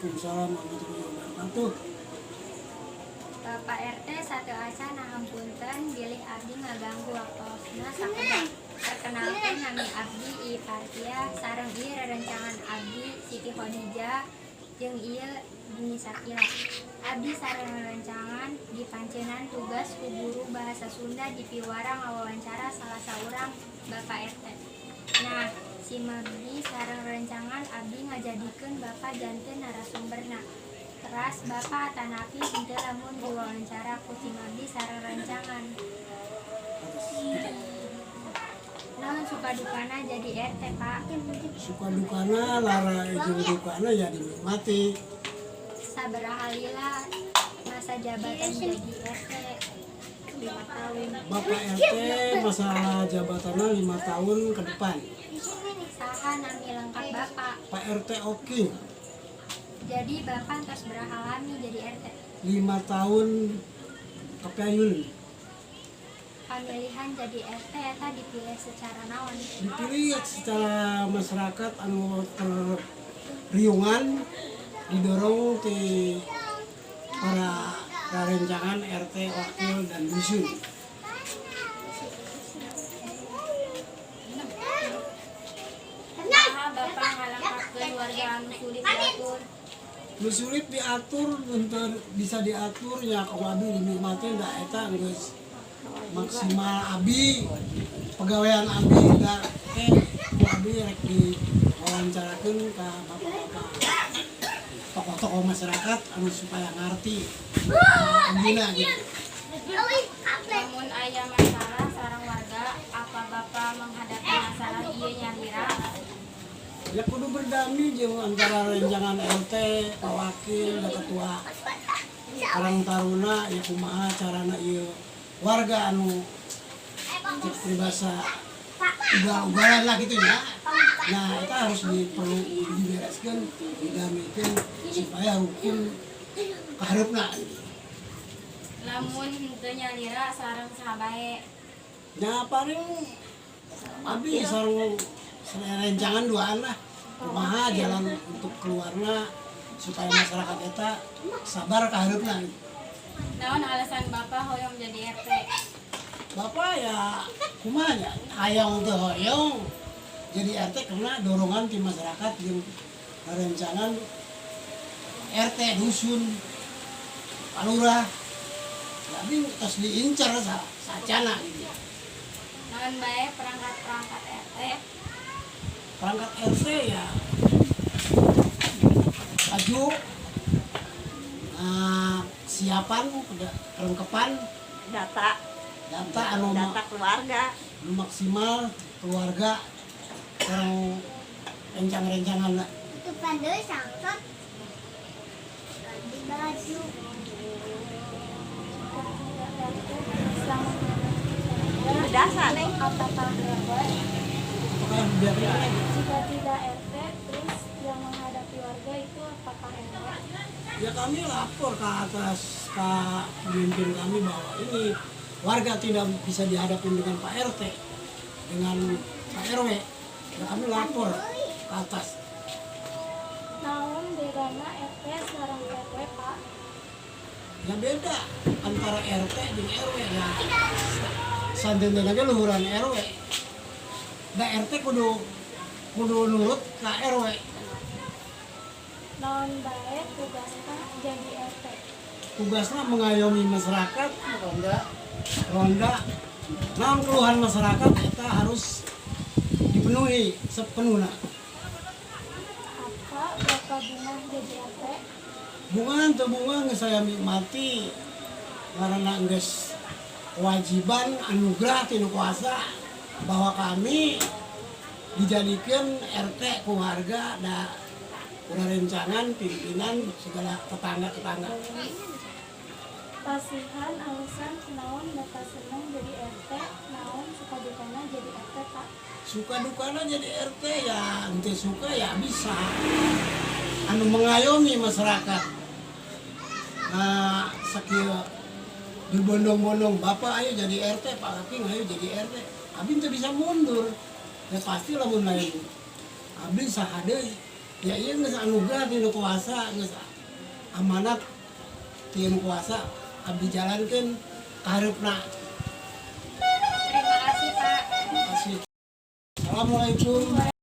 Waalaikumsalam warahmatullahi wabarakatuh. Bapak RT sateuacan hapunten bilih abdi ngaganggu waktosna sakedap. Perkenalkan, nami abdi I Partia, sareng ieu rerencangan abdi Siti Khadijah jeung ieu Dini Sakila. Abdi sareng rerencangan dipanceunan tugas ku guru bahasa Sunda dipiwarang ngawawancara salah saurang Bapak RT. Nah, simabdi sareng rerencangan abdi ngajadikeun Bapak janten narasumberna. Teras Bapak atanapi henteu lamun diwawancara ku simabdi sareng rencangan? Naon suka dukana jadi RT, Pak? Suka dukana, lara jeung dukana ya dinikmati. Sabaraha lila masa jabatan jadi RT? 5 tahun. Bapak RT masalah jabatannya 5 tahun ke depan. Saha nami lengkap Bapak? Pak RT Oki. Jadi Bapak tos beraha lami jadi RT? 5 tahun kapayun. Pamilihan jadi RT eta dipilih secara naon? Dipilih secara masyarakat anu terriungan, didorong di para rencangan RT, wakil, dan dusun. Saha Bapak ngalengkapkeun warga anu sulit diatur? Nu sulit diatur untuk bisa diatur ya ku abi dinikmati, da eta geus maksimal abi, pegawaian abi, da teh ku abi rek diwawancarakeun ka bapak-bapak tokoh-tokoh masyarakat anu supaya ngarti anjeunna gitu. Lamun aya masalah sareng warga, apa Bapak menghadapi masalah ieu nyalira? Ya kudu berdami jeung antara rencangan RT, Pak Wakil, dan Ketua Karang Taruna, ya kumaha carana ieu warga anu cek peribahasa ugal-ugalan lah gitu ya. Nah, itu harus perlu dibereskan, didamaikan supaya rukun kaharepna. Lamun henteu nyalira sareng saha bae? Ya paling abi sareng rencangan duaan lah. Kumaha jalan untuk keluarna supaya masyarakat eta sabar kaharepna. Naon alasan Bapak hoyong jadi RT? Bapak ya kumaha nya, hayang teu hoyong jadi RT karena dorongan di masyarakat jeung rencangan RT, dusun, Pak Lurah. Tapi tos diincar sacana gitu. Naon bae perangkat-perangkat RT? Perangkat RT ya baju, nah, kesiapan, kelengkapan, data, data anu data keluarga, anu maksimal keluarga sareng rencang-rencangan lah. Itu pandai sangkot ganti baju. Selama Bedasa, Neng. Apakah Apakah biar jika tidak RT, terus yang menghadapi warga itu apakah RW? Ya kami lapor ke atas, ke pemimpin kami, bahwa ini warga tidak bisa dihadapin dengan Pak RT, dengan Pak RW, ya kami lapor ke atas. Naon bedana RT sareng RW, Pak? Ya beda antara RT dan RW ya santen lagi luhuran RW, da RT kudu kudu nurut ke RW. Naon bae tugasna jadi RT? Tugasnya mengayomi masyarakat, ronda ronda, naon keluhan masyarakat kita harus dipenuhi sepenuhnya. Apa Bapak bungah jadi RT? Bungah teu bungah geus saya nikmati karena geus kewajiban, anugerah ti Nu Kuasa bahwa kami dijadikan RT ku warga, da rencangan, pimpinan, segala tetangga-tetangga. Pasihan alasan naon Bapak seneng jadi RT, naon suka dukana jadi RT, Pak? Suka dukana jadi RT ya ente suka ya bisa anu mengayomi masyarakat. Nah, sakieu dibondong-bondong, "Bapak ayo jadi RT, Pak Kaking ayo jadi RT," abi teu bisa mundur ya pasti. Lamun lain abdi, saha deui? Ya ieu geus anugerah ti nu kuasa, geus amanat ti nu kuasa, abdi jalankeun kahareupna. Terima kasih, Pak. Terima kasih. Assalamualaikum.